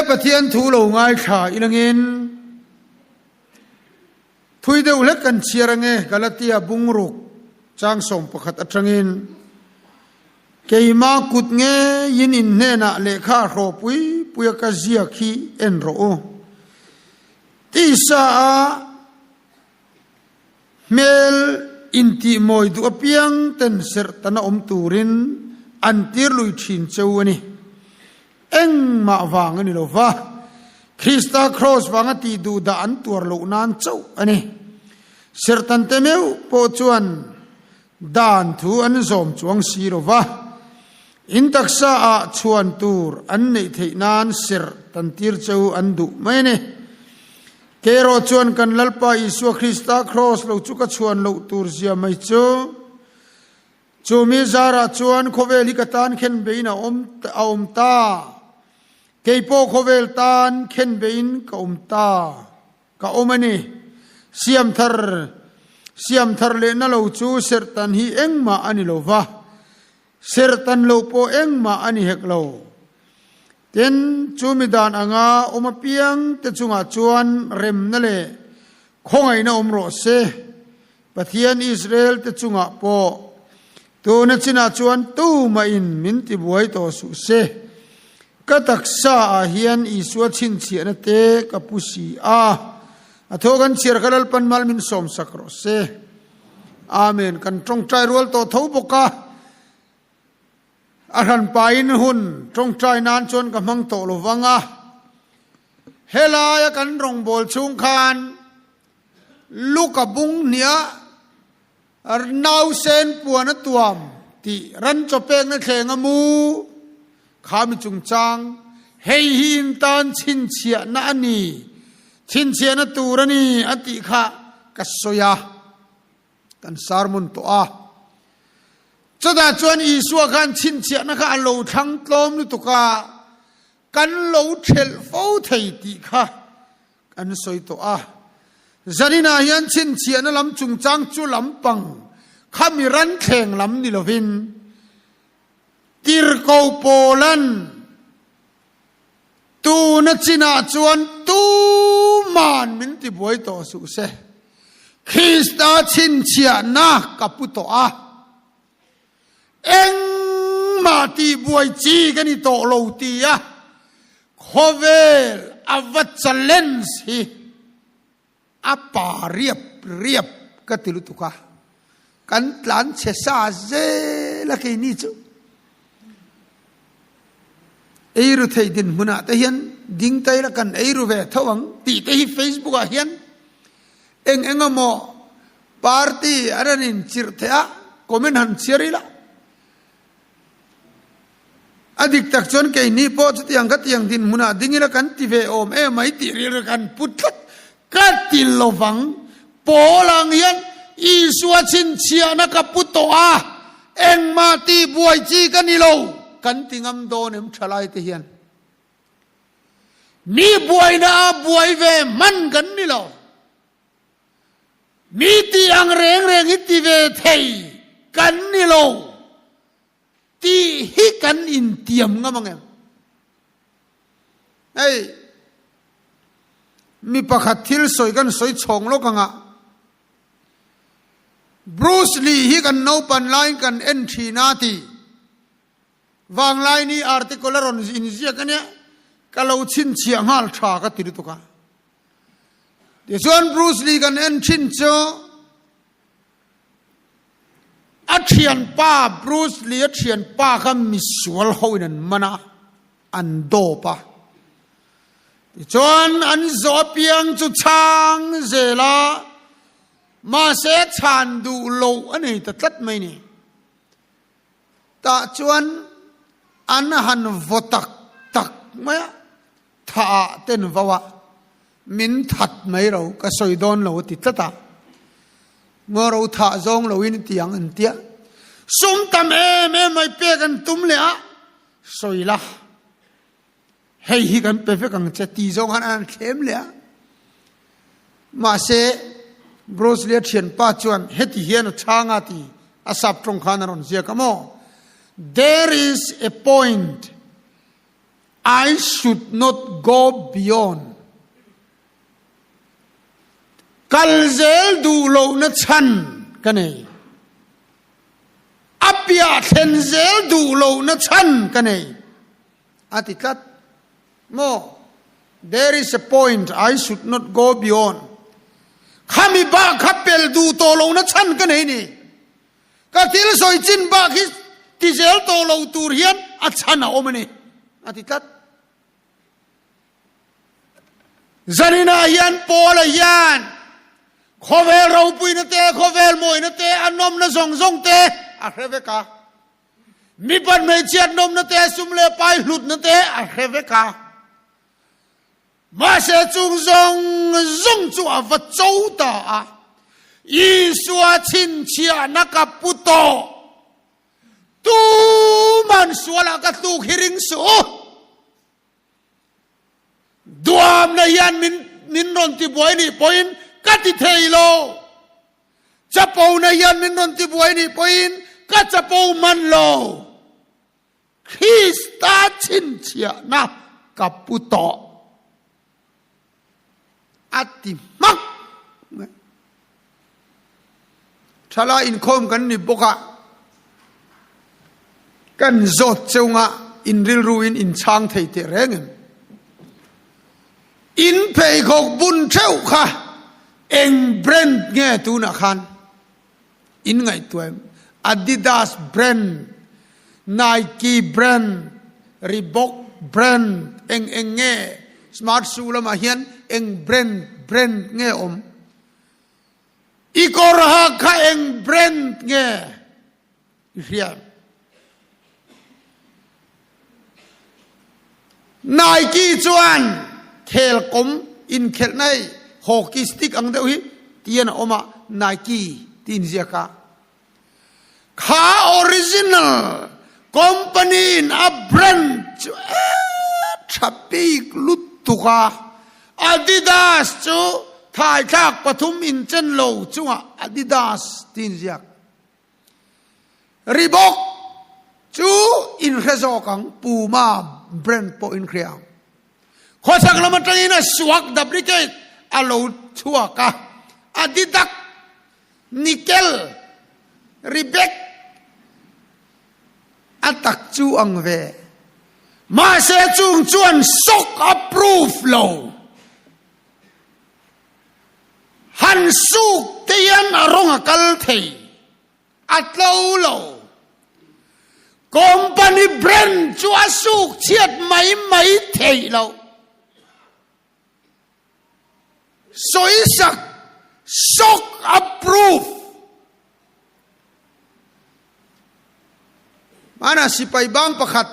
Pathian thu lo ngaithla ilangin thui deuh hlek kan chhiar ange Galatia bungruk chang 11 atangin keima kut ngeiin in hnenah lehkha hrawpui puia ka ziak hi en rawh u. Tisa a Hmel intihmawi duh apiang ten serhtana awm turin an tir lui thin cheu a ni. Engmah vang a ni lo va, Krista kraws vanga tih duh dah an tuar loh nan chauh a ni. Serhtante meuh pawh chuan dan thu an zawm chuang si lo va, in taksa ah chhuan tur an neih theih nan serh tan tir cheu an duh mai a ni. Kei erawh chuan kan Lalpa Isua Krista kraws lo chu ka chhuan loh tur zia mai chu. Chu mi zarah chuan khawvel hi ka tan khen bein a awm a awm ta. Kei pawh khawvel tan khen bein ka awm ta. Ka awm a ni. Siam thar siam thar lehna lo chu serhtan hi engmah a ni lo va. Serhtan lo pawh engmah a ni hek lo. Tin, chu mi dan anga awm apiang te chungah chuan remna leh khawngaihna awm rawh se. Pathian Israel te chungah pawh tuna chinah chuan tumahin min tibuai tawh suh se. Ka taksa ah hian Isua chhinchhiahna te ka pu si a. A thaw kan chhiar kha Lalpan mal min sawmsak rawh se. Amen. Kan tawngtai rual tawh tho bawk a. A hranpain hun tawngtai nan chuan ka hmang tawh lo vang a. Helaia kan rawngbâwl chhung khan Luka bung hnia nausen puan a tuam tih ran chawpekna thleng a mu kha mi chungchang hei hi in tan chhinchhiahna a ni, chhinchhiahna tur a ni a tih kha ka sawi a. Kan sermon tawh a. Chutah chuan Isua khan chhinchhiahna kha a lo thlang tlawm lutuk a, kan lo thelh fo thei tih kha kan sawi tawh a. Zaninah hian chhinchhiahna lam chungchang chu lampang kha mi ranthleng lam ni lovin Tirhkoh Paulan Tuna chinah chuan tuman min tibuai tawh suh se. Krista chhinchhiahna ka pu tawh a, engmah tihbuai chi ka ni tawh lo tia khawvel a va challenge hi a pa riap riap ka ti lutuk a, kan tlan chhe sa zel a keini chu. Eiru thei dinhmunah te hian ding ta ila kan eiru ve tho ang tih te hi Facebook ah hian eng eng emaw party an rawn inchirh theih a, comment han chhiar ila. A dik tak chuan keini pawh chutiang khatiang dinhmunah ding ila kan ti ve awm em mai tih rilru kan pu tlat. Ka ti lovang, Paul ang hian Isua chhinchhiahna ka pu tawh a, engmah tih buai chi ka ni lo kan ti ngam dawn em thalai te hian. Mi buaina a buai ve hman kan ni lo. Mi tih ang reng reng hi ti ve thei kan ni lo. Tih hi kan intiam ngam ang em? Hei, mi pakhat thil sawi kan sawi chhawng lawk ang a, Bruce Lee hi kan naupan laiin kan en thin a ti. Vanglaini article a rawn inziak a nia, ka lo chhinchhiah nghal tha ka ti lutuk a. Tichuan Bruce Lee kan en thin chu, A thianpa Bruce Lee a thianpa kha misual ho in an man a, an dawp a. Tichuan an zawh apiang chu chhang zel a, mahse chhan duh loh a nei ta tlat mai ni. Tah chuan an han vaw tak tak mai a, thah ah ten vau a, min that mai ro, ka sawi dawn lo a ti tlat a, ngaw ro thah zawng lo in ti ang an tia, sum tam em em mai pek an tum leh a, sawi la, hei hi kan pe vek ang che ti zawng khan an thlem leh a, mahse Bruce Lee a thianpa chuan heti hian a chhang a ti a sap tawng khan a rawn ziak a maw, There is a point. I should not go beyond. Kal zel duh lohna chhan ka nei. A piah thlen zel duh lohna chhan ka nei. A ti tlat. Maw? There is a point I should not go beyond. Khami bak kha pel duh tawh lohna chhan ka nei ni. Ka thil sawi chin bak hi ti zel tawh lo tur hian a chhan a awm a ni, a ti tlat. Zaninah hian Paula hian khawvel ropuina te, khawvel mawina te, a nawmna zawng zawng te a hre vek a. Mipat hmeichhiat nawmna te, sum leh pai hlutna te a hre vek a. Mahse chung zawng zawng chu a va cho ta a, Isua chhinchhiahna ka pu tawh, tuman sualah ka tluk hi ring suh u. Duamna hian min min rawn tibuai nih pawhin ka ti thei lo, chapona hian min rawn tibuai nih pawhin ka chapo man lo. Krista chhinchhiahna ka pu tawh a ti hmak mai. Thalai inkhawm kan ni bawk a, kan zawt chunga in rilruin in chhang thei teh reng em? In pheikhawk bun theuh kha eng brand nge tunah khan? In ngaihtuah em? Adidas brand, Nike brand, Reebok brand eng eng nge smart shoe lamah hian eng brand brand nge awm? I kawr hak kha eng brand nge i hria em? Nike chuan khel kawm inkhelhna hei hockey stick ang deuh hi tian a awm a, Nike tih inziak a. Kha original company in a brand chu e tha bik lutuk a, Adidas chu thaithlak pathum inchen lo chungah Adidas tih inziak. Reebok chu inhre zawk ang, Puma brand pawh inhre ang. Khawchhak lam atangin a suak duplicate a lo chhuak a, Adidas, Nickel, Reebok a tak chu ang ve. Mahse chung chuan sock a proof lo. Han suk te hian a rawng a kal thei, a tlo lo. Company brand chu a suk chhiat mai mai theih loh. Sawisak sock approve. Hmanah sipai bang pakhat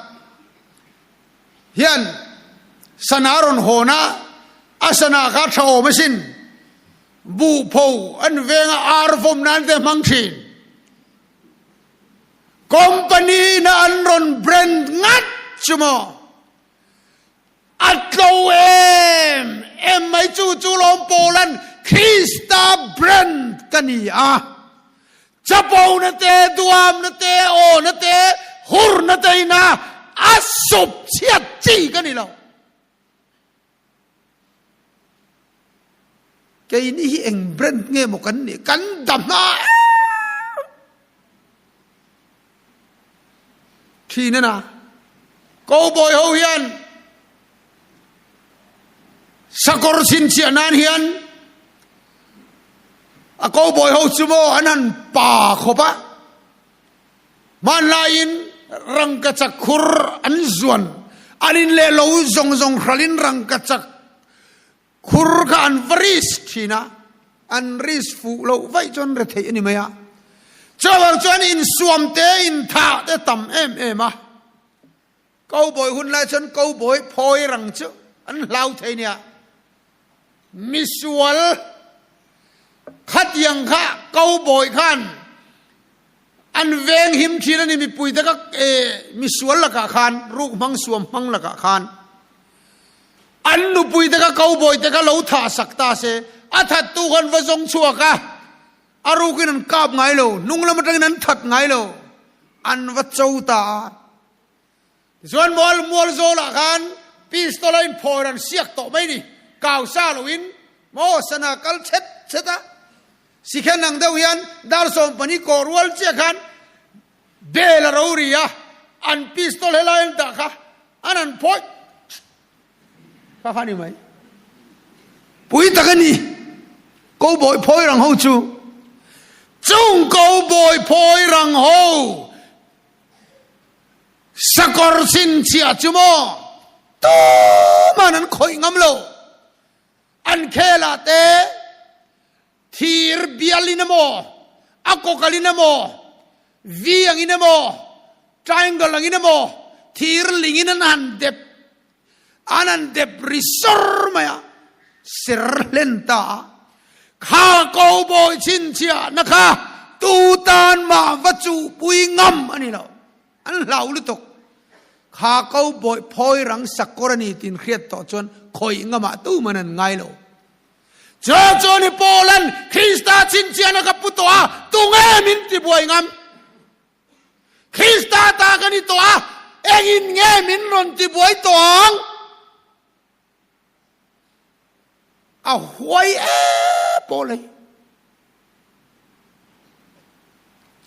hian sana a rawn hawn a, a sana kha tha awm asin. Buhpho an venga ar vawm nan te hmang thin. Company ina an rawn brand ngat chu maw? A tlo em em mai chu chu lawm Paula'n Krista brand ka ni a, chapo na te, duam na te, aw na te, hur na te ina a sup chhiat chi ka ni lo. Keini hi eng brand nge maw kan nih? Kan dam a em! Thin a na. Cowboy ho hian sakawr chhinchhiah nan hian a cowboy ho chu maw an han pa khawp a. Hmanlaiin rangkachak khur an zuan. An in leh lo zawng zawng hralin rangkachak Khur kha an va risk thin a, an risk fuh loh vaih chuan re theih a ni mai a. Chuvang chuan insuam te, inthah te tam em em a. Cowboy hun lai chuan cowboy phawi rang chu an hlau thei nia. Misual khatiang kha cowboy khan an veng him thin a ni mipui te kha misual lakah khan ruk hmang suam hmang lakah khan. An nupui te kha cowboy te kha lo thah sak ta se, a that tu khan va zawng chhuak a, a rukin an kap ngai lo, hnung lam atangin an that ngai lo, an va cho ta a. Tichuan mual mual zawlah khan Pistol a inphawi ran siak tawh mai ni. Kau sa loin maw sana kal chet chet a. Sikhen ang deuh hian dar 12 kawh rual chiah khan bel a ro ri a, an pistol helai an dah kha an han phawi kha kha ni mai. Pui tak a ni. Cowboy phawi rang ho chu. Chung cowboy phawi rang ho Sakawr chhinchhiah chu maw tuman an khawih ngam lo. An khelah te thir bialin emaw, a kawkalin emaw, V angin emaw, triangle angin emaw thir lingin an han dep an han dep ri sawr mai a, ser hlen ta a. Kha cowboy chhinchhiahna kha tu tan mah va chuhpui ngam a ni lo. An hlau lutuk. Kha ko bawih phawi rang sakawr a ni tin hriat tawh chuan khawih ngamah tuman an ngai lo. Chua chuan i Paulan Krista chhinchhiahna ka pu tawh a, tunge min tibuai ngam? Krista ta ka ni tawh a, engin nge min rawn tibuai tawh ang? A huai em pawl hei.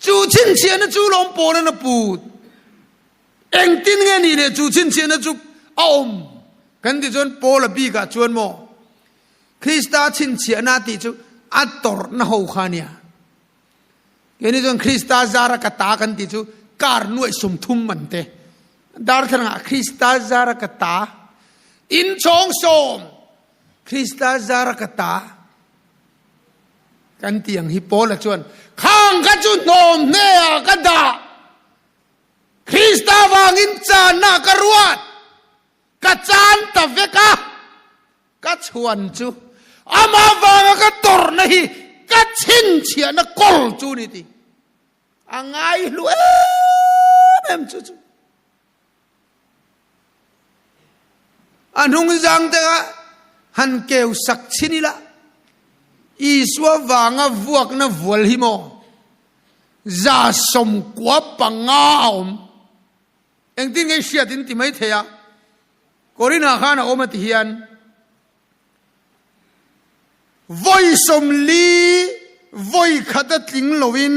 Chu chhinchhiahna chu lawm pawlan a put. Engtin nge ni leh chu chhinchhiahna chu a awm? Kan ti chuan Paul a bikah chuan maw Krista chhinchhiahna tih chu a tawrhna ho kha nia. Keini chuan Krista zara ka ta kan tih chu kar nuaih 30 man te. Darthlalangah Krista zara ka ta, inchhawng sawm Krista zara ka ta kan tih ang hi Paula chuan khang kha chu hnawm hneah ka dah, Krista vangin channa ka ruat, ka chan ta vek a. Ka chhuan chu amah vanga ka tawrhna hi ka chhinchhiahna kawl chu ni ti a ngai hlu em em chu chu. A hnung zang te kha han keu sak chhin ila Isua vanga vuakna vual hi maw 95 a awm. Engtin nge i hriat in ti mai thei a. Korinah khan a awm a ti hian, Vawi 40 vawi khat a tling loin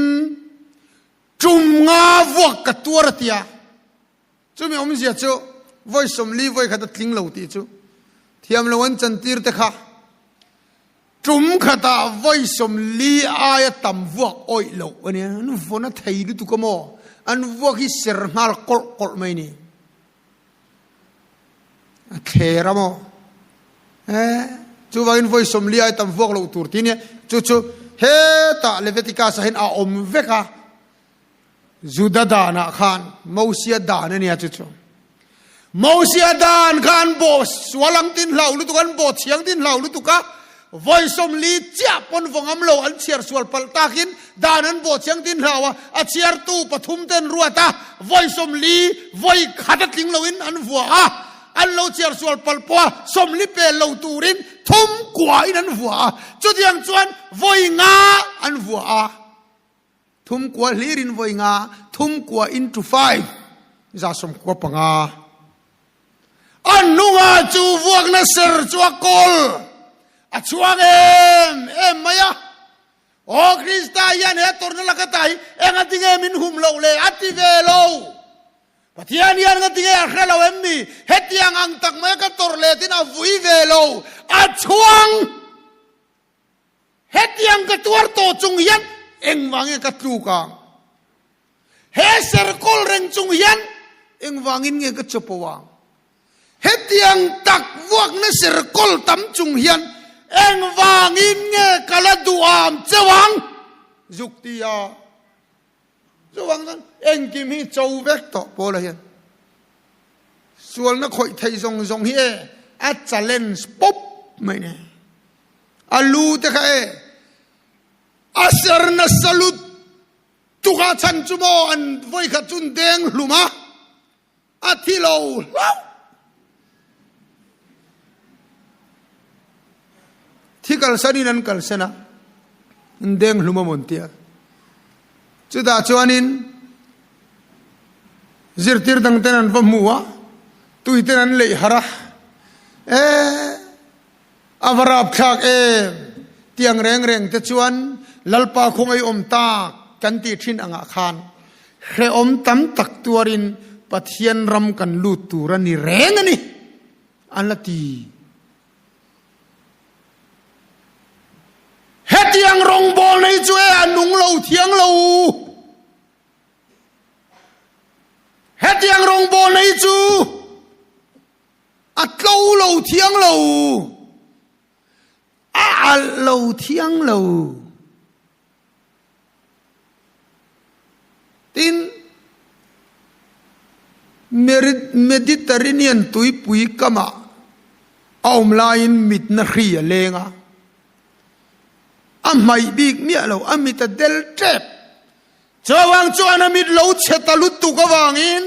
tum nga vuak ka tuar a ti a. Chumi awmzia chu vawi 40 vawi khat a tling lo tih chu thiam lo an chantir te kha tum khatah vawi 40 aia tam vuak awih loh a nia. An vawn a thei lutuk a maw? An vuak hi ser nghal kawlh kawlh mai a ni. A thler a maw? Eh, chuvangin vawi 40 ai tam vuak loh tur tih nia. Chu chu hetah Leviticus ah hian a awm vek a. Juda danah khan Mosia dan a nia chu chu. Mosia dan kha an bawh sual ang tin hlau lutuk an bawh thiang tin hlau lutuk a. Vawi 40 chiah pawn vaw ngam lo an chhiar sual palh takin dan an bawh chiang tin hlau a, a chhiartu pathum ten ruat a, vawi 40 vawi khat a tling loin an vua a, an lo chhiar sual palh pawh a 40 pel lo turin thum kuain an vua a, chutiang chuan vawi nga an vua a, thum kua hlirin vawi nga, thum kua into five, 95. A hnungah chu vuakna ser chu a kawl a chhuang em em mai a. Aw Krista hian he tawrhna laka ta hi enga tinge min hum loh le a ti ve lo. Pathian hian nga tinge a hre lo em ni? Hetiang ang tak mai ka tawrh leh tin a vui ve lo. A chhuang! Hetiang ka tuar tawh chung hian engvangin ka tluk ang? He serkawl reng chung hian engvangin nge ka chapo ang? Hetiang tak vuakna serkawl tam chung hian engvangin nge ka la duham cheu ang? Zuk ti a. Chuvang chuan engkim hi cho vek tawh Paula hian sualna khawih thei zawng zawng hi e a challenge pawp mai ni. A lu te kha e a ser nasa lutuk a chhan chu maw an vawi khat chu an deng hlum a, a thi lo hlauh. Thi kalsanin an kalsan a, an deng hlum a maw an ti a. Chutah chuanin zirtir dangten an va hmu a, tuiten an leih harh a. E, a va rapthlak em! Tiang reng reng te chuan Lalpa khawngaih awm tak kan tih thin angah khan hrehawm tam tak tuarin Pathian ram kan lut tur a ni reng a ni, an la ti. Hetiang rawngbawl nei chu e a nung lo thiang lo. Hetiang rawngbawl nei chu a tlo lo thiang lo. A alh lo thiang lo. Tin, Mediterranean tuipui kamah a awm laiin mitna hri a leng a, a hmaih bik miah lo, a mit a del tep. Chuvang chuan a mit lo chhe ta lutuk avangin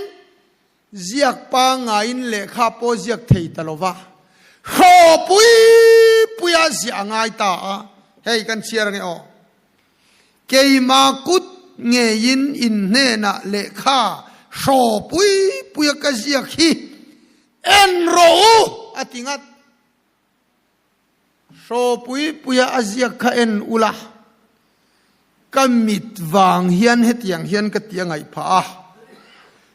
Ziak pangngaiin lehkha pawh ziak thei ta lo va, hraw pui puia ziah a ngai ta a, hei kan chhiar ange aw. Keima kut ngeiin in hnenah lehkha hraw pui puia ka ziak hi en rawh u a ti ngat. Hraw pui puia a ziak kha en ula, ka mit vang hian hetiang hian ka ti a ngaih phah a.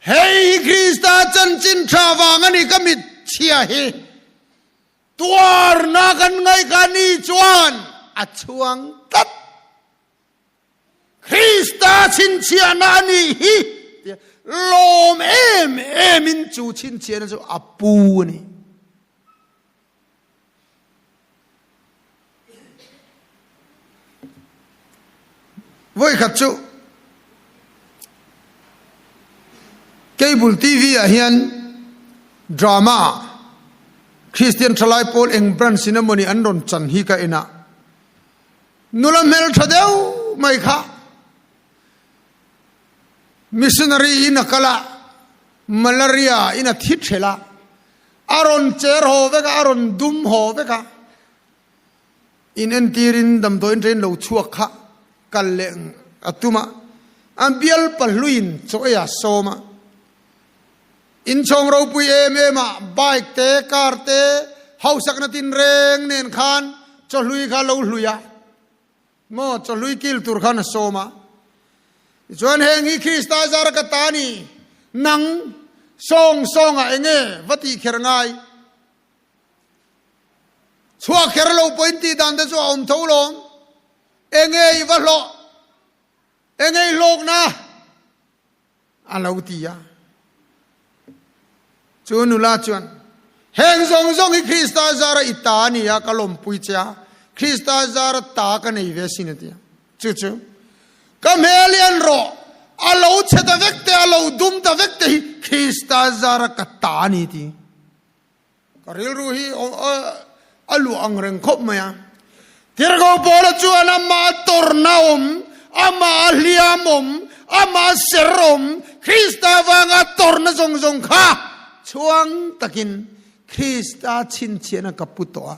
Hei hi Krista chanchin tha vang a ni ka mit chhia hi. Tuarna kan ngaih kha ni chuan a chhuang tlat. Krista chhinchhiahna a nih hi tia lawm em emin chu chhinchhiahna chu a pu a ni. Vawikhat chu Cable TV ah hian drama Christian thalai pawl eng branch in emawni an rawn chan hi ka en a, nula hmeltha deuh mai kha missionary in a kal a, malaria in a thi thelh a, A rawn cher haw vek a, a rawn dum haw vek a. In entirin damdawiin train lo chhuak kha kal leh a tum a, a bial pahluiin chaw ei a sawm a. Inchhawng ropui em em a, bike te, car te, hausakna tinreng nen khan chawhlui kha lo hlui a. Maw chawhlui kil tur khan a sawm a. Tichuan heng hi Krista zara ka ta ni, nang sawng sawngah eng nge va tih kher ngai? Chhuak kher lo pawhin tih dan te chu a awm tho lawm. Eng nge i va hlawh? Eng nge i hlawkna? A lo ti a. Chu nula chuan, Heng zawng zawng hi Krista zara i ta a ni a, ka lawmpui che a, Krista zara ta ka nei ve asin a ti a. Chu chu, Ka hmel i an rawh, a lo chhe ta vek te, a lo dum ta vek te hi Krista zara ka ta a ni ti. Ka rilru hi a luah ang reng khawp mai a. Tirhkoh Paula chuan amah a tawrhna awm, amah a hliam awm, amah a ser awm, Krista vanga a tawrhna zawng zawng kha chhuang takin Krista chhinchhiahna ka pu tawh a.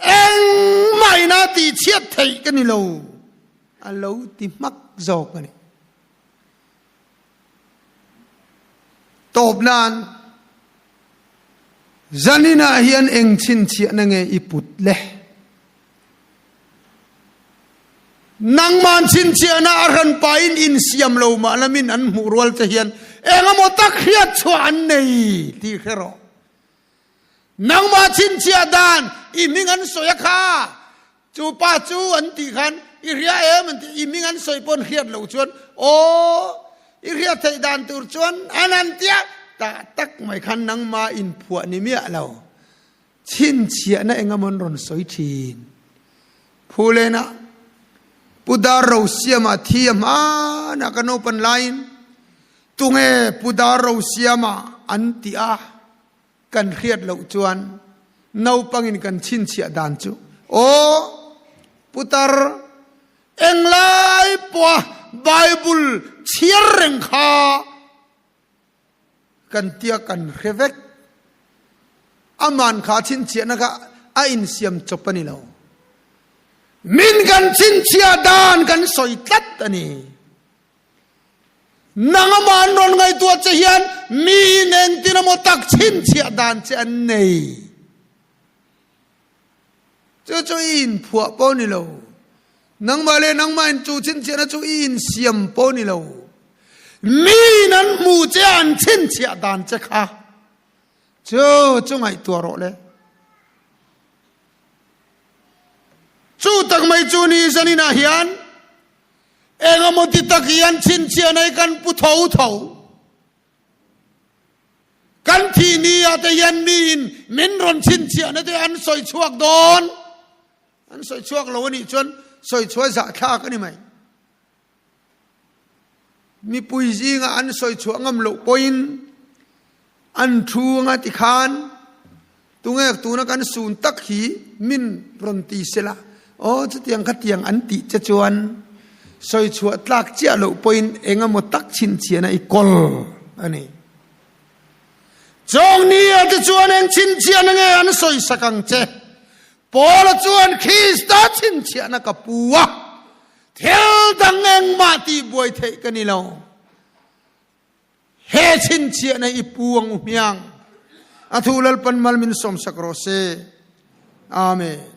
Engmah ina tihchhiat theih ka ni lo, a lo ti hmak zawk a ni. Tawp nan, Zaninah hian eng chhinchhiahna nge i put le? Nangman chhinchhiahna a hran pahin insiam lo mah lamin an hmuh rual che hian eng emaw tak hriat chhuah an nei tih hre rawh. Nangmah chhinchhiah dan i hming an sawi a kha, Chu pa chu an tih khan i hria em an ti, i hming an sawi pawn hriat loh chuan aw i hriat theih dan tur chuan an han tia tah tak mai khan nangma inphuah ni miah lo chhinchhiahna eng emaw an rawn sawi thin. Phulena Pu Dar Rosiama thi a hmanah ka naupan laiin tunge Pu Dar Rosiama an ti a. Kan hriat loh chuan naupangin kan chhinchhiah dan chu, Aw, putar, englai pawha Bible chhiar reng kha kan tia kan hre vek. Aman kha chhinchhiahna kha a insiam chawp a ni lo. Min kan chhinchhiah dan kan sawi tlat a ni. Nang amah an rawn ngaihtuah che hian miin engtin emaw tak chhinchhiah dan che an nei. Chu chu i inphuah pawh ni lo. Nangmah leh nangmah in chu chhinchhiahna chu i insiam pawh ni lo. Miin an hmuh che a an chhinchhiah dan che kha chu chu ngaihtuah rawh le. Chu tak mai chu ni zaninah hian engemaw ti tak hian chhinchhiahna hi kan pu tho tho. Kan thih ni ah te hian miin min rawn chhinchhiahna te an sawi chhuak dawn. An sawi chhuak lo a nih chuan sawi chhuah zahthlak a ni mai. Mipui zingah an sawi chhuah ngam loh pawhin an thu anga tikhan tunge tuna kan sun tak hi min rawn ti sela aw chutiang khatiang an tih che chuan sawi chhuah tlak chiah loh pawhin engemaw tak chhinchhiahna i kawl a ni. Chawngnia te chuan eng chhinchhiahna nge an sawi sak ang che? Paula chuan Krista chhinchhiahna ka pu a, thil dang engmah tih buai theih ka ni lo. He chhinchhiahna i pu ang u hmiang. A thu Lalpan mal min sawmsak rawh se. Amen.